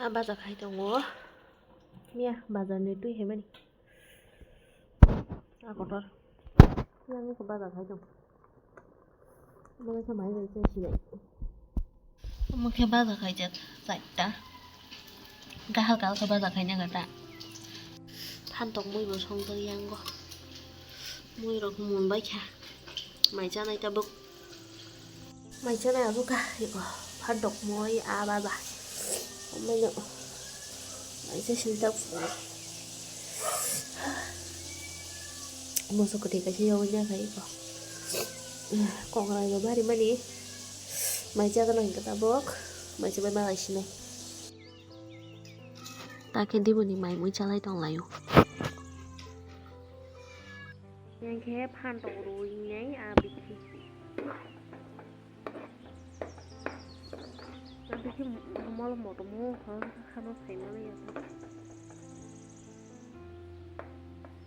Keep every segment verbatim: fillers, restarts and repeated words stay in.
A baja khai tongo. Miya bajar ni twi hai mani. A kotor. Yang ko baja khai tong. Mane khe mai bai se sinai. Omo khe baja khaijak chaita. Gahal kahal khe baja khaina gata. Phantok mui bo songjak yango. Mui rok mun bai kha. Mai chanai tabuk. Mai chanai abo kha iko. Phantok mui a baja. Omo no. Mai se sintak. Moso kwtwi kaisa yogwi ya kha iko. Kokrai bo bari mani. Mai chajaknai hwnkhe tabuk, mai chabai ma lai sinai. Ta khe diboni mai mui chalai tong laio. Yang khe phantok rwi nai a bithi. A bithi molo motom o khano sai mano ya.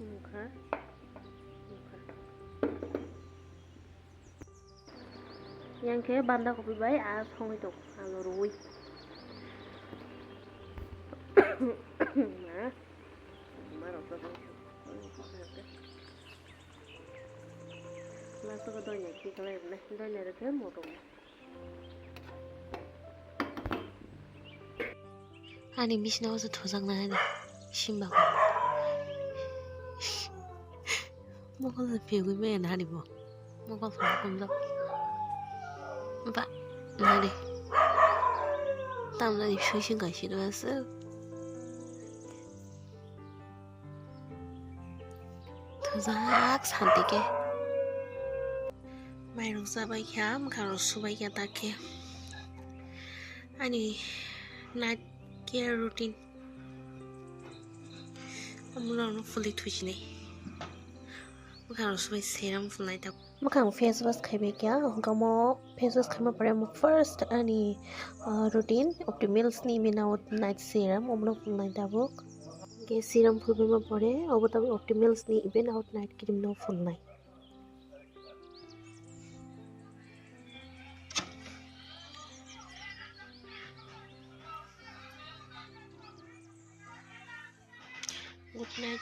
Mukha. Mukha. Yang khe banda kopi bai a songwi tong alo rwi. Ma, ma rok to last o doina khi khlai rwnai, doina rwkhe motom. Ani bisina o se thujak nai ani simba ko. Mokol se phiyogwi maya nani bo. Mokol phano kumjak. Ba nani. Tamnani sui sing kaisi do ase. Thujak santi khe. Mairok chabai kha, mwkhang rok subai kha ta khe. Ani night care routine. Omo rok no fuli thusinai. Mwkhang rok subai serum fulnai ta. Mwkhang face wash khaibai kha, hwnkhe omo face wash khaima pore omo first ani, ah, routine Optimals ni Even Out Night Serum, omo no fulnai tabuk. Hwnkhe serum fulbaima pore obo tabuk Optimals ni Even Out Night Cream no fulnai. Good night